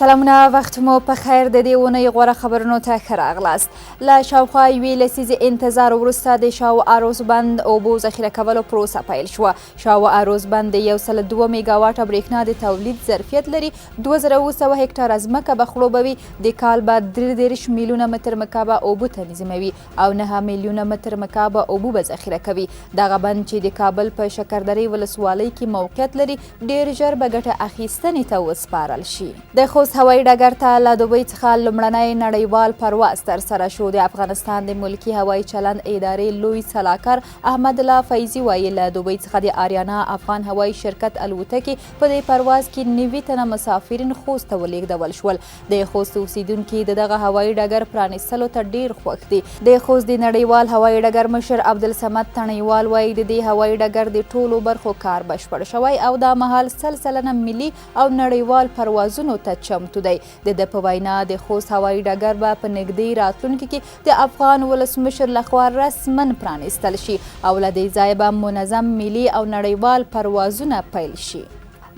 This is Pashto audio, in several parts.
سلامونه، وخت مو په خیر. د دې اونۍ غوره خبرونو ته ښه راغلاست. له شاوخوا یوې لسیزې انتظار وروسته د شاو عروس بند اوبو ذخیره کولو پروسه پیل شوه. شاو عروس بند د 102 میګاواټه برېښنا د تولید ظرفیت لري، 2700 هکټاره ځمکه به خړوبوي، د کال به 33 میلیونه متر مکعبه اوبه تنظیموي او 9 میلیونه متر مکعبه اوبه به ذخیره کوي. دغه بند چې د کابل په شکردرې ولسوالۍ کې موقعیت لري، ډیر ژر به ګټه اخیستنې ته وسپارل شي. د خوست هوایي ډګر ته له دوبۍ څخه لومړنی نړیوال پرواز ترسره شو. د افغانستان د ملکي هوایي چلند ادارې لوی سلاکار احمد الله فیضي وایي، له دوبۍ څخه د آریانا افغان هوایي شرکت الوتکې په دې پرواز کې 90 تنه مسافرین خوست ته ولېږدول شول. د خوست اوسیدونکي د دغه هوایي ډګر پرانیستلو ته ډیر خوښ دي. د خوست د نړیوال هوایي ډګر مشر عبدالصمد تڼیوال وایي، د دې هوایي ډګر د ټولو برخو کار بشپړ شوی او دا مهال 100% ملي او نړیوال پروازونو ته چمتو دی. د ده په وینا، د خوست هوایي ډګر به په نږدې راتلونکي کې د افغان ولسمشر لخوا رسما پرانیستل شي او له دې ځایه به منظم ملي او نړیوال پروازونه پیل شي.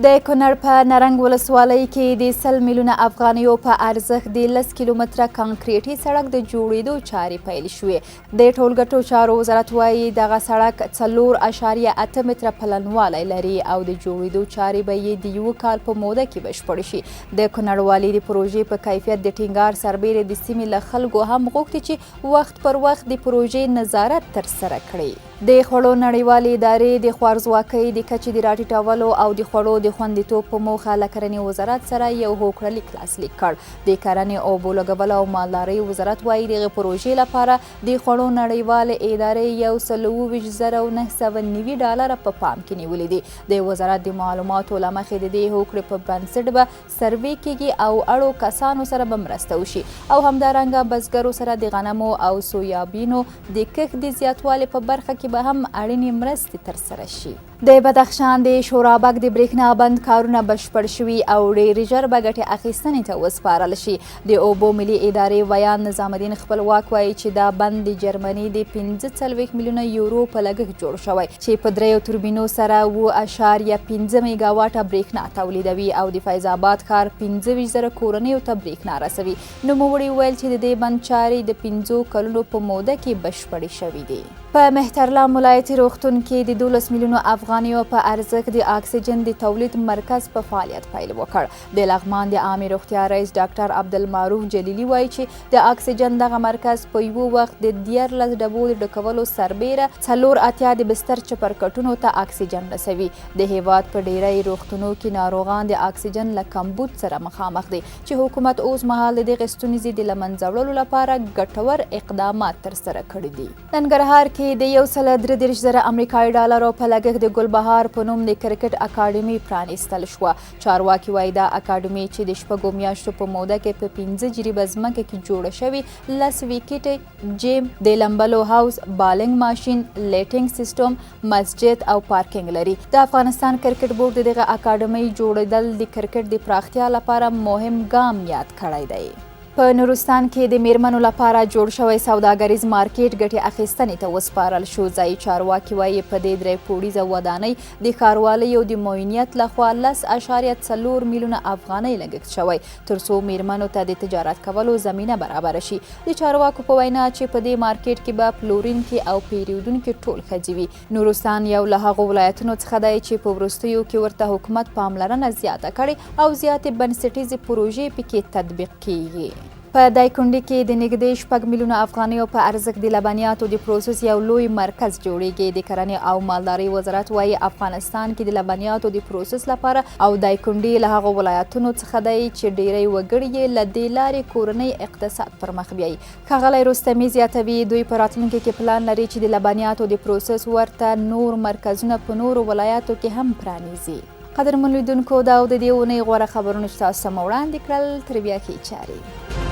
د کونړ په نرنګ ولسوالۍ کې د 100 میلیونه افغانیو په ارزښت د 10 کیلومتره کانکریټي سړک د جوړېدو چارې پیل شوې. د ټولګټو چارو وزارت وایي، دغه سړک 4.8 متره پلنوالی لري او د جوړېدو چارې به یې د یوه کال په موده کې بشپړ شي. د کونړ والي د پروژې په کیفیت د ټینګار سربېره د سیمې له خلکو هم غوښتي چې وخت پر وخت د پروژې نظارت ترسره کړي. د خوړو نړیوالې ادارې د خوارځواکۍ د کچې د راټیټولو او د خوړو د خوندیتوب په موخه له کرنې وزارت سره یو هوکړه لیک لاسلیک کړ. د کرنې، اوبو لګولو او مالدارۍ وزارت وایي، دغې پروژې لپاره د خوړو نړیوالې ادارې 127,990 ډالره په پام کې نیولي دي. د وزارت د معلوماتو له مخې، د دې هوکړې په بنسټ به سروې کیږي او اړو کسانو سره به مرسته وشي او همدارنګه بزګرو سره د غنمو او سویابینو د کښت د زیاتوالي په برخه کې به هم اړینې مرستې ترسره شي. د بدخشان د شورابک د برېښنا بند کارونه بشپړ شوي او ډېر ژر به ګټې اخیستنې ته وسپارل شي. د اوبو ملي ادارې ویاند نظام الدین خپلواک وایي چې دا بند د جرمني د 45 میلیونه یورو په لګښت جوړ شوی چې په دریو توربینو سره 7.5 میګاواټه برېښنا تولیدوي او د فیض آباد ښار 25,000 کورنیو ته برېښنا رسوي. نوموړي وویل چې د دې بند چارې د 5 کلونو په موده کې بشپړې شوې دي. په مهترلام ولایتي روغتون کې د 12 میلیونو افغانیو په ارزښت د اکسیجن د تولید مرکز په فعالیت پیل وکړ. د لغمان د عامې روغتیا رئیس ډاکټر عبدالمعروف جلیلي وایي چې د اکسیجن دغه مرکز په یوه وخت د 13 ډبو د ډکولو سربېره 84 د بستر چپرکټونو ته اکسیجن رسوي. د هېواد په ډېری روغتونو کې ناروغان د اکسیجن له کمبود سره مخامخ دي چې حکومت اوس مهال د دغې ستونزې د له منځه وړلو لپاره ګټور اقدامات ترسره کړي دي. ننګرهار کې د 133,000 امریکایي ډالرو په لګښت د ګلبهار په نوم د کرکټ اکاډمي پرانیستل شوه. چارواکي وایي، دا اکاډمي چې د 6 میاشتو په موده کې په 5 جریبه ځمکه کې جوړه شوې، 10 ویکټې، جیم، د لمبلو حوض، بالینګ ماشین، لیټینګ سیستم، مسجد او پارکینګ لري. د افغانستان کرکټ بورډ د دغه اکاډمۍ جوړېدل د کرکټ د پراختیا لپاره مهم ګام یاد کړی دی. په نورستان کې د میرمنو لپاره جوړ شوی سوداګریز مارکیټ ګټې اخیستنې ته وسپارل شو. ځایي چارواکي وایي، په دې 3 پوړیزه ودانۍ د ښاروالۍ او د معینیت لخوا 10.4 میلیونه افغانۍ لګښت شوی، تر څو میرمنو ته د تجارت کولو زمینه برابره شي. د چارواکو په وینا چې په دې مارکیټ کې به پلورونکي او پیرودونکي ټول ښځې وي. نورستان یو له هغو ولایتونو څخه دی چې په وروستیو کې ورته حکومت پاملرنه زیاته کړې او زیاتې بنسټیزې پروژې پکې تطبیق کیږي. په دایکنډي کې د نږدې 6 میلیونه افغانیو په ارزښت د لبنیاتو د پروسس یو لوی مرکز جوړیږي. د کرنې او مالدارۍ وزارت وایي، افغانستان کې د لبنیاتو د پروسس لپاره او دایکنډي له هغو ولایتونو څخه دی چې ډیری وګړي یې له دې لارې کورنۍ اقتصاد پر مخ بیایي. ښاغلی رستمي زیاتوي، دوی په راتلونکي کې پلان لري چې د لبنیاتو د پروسس ورته نور مرکزونه په نورو ولایاتو کې هم پرانیزي. قدرمن لیدونکو، دا او د دې اونۍ غوره خبرونه چې تاسو ته مو وړاندې کړل. تر بیا ښې چارې.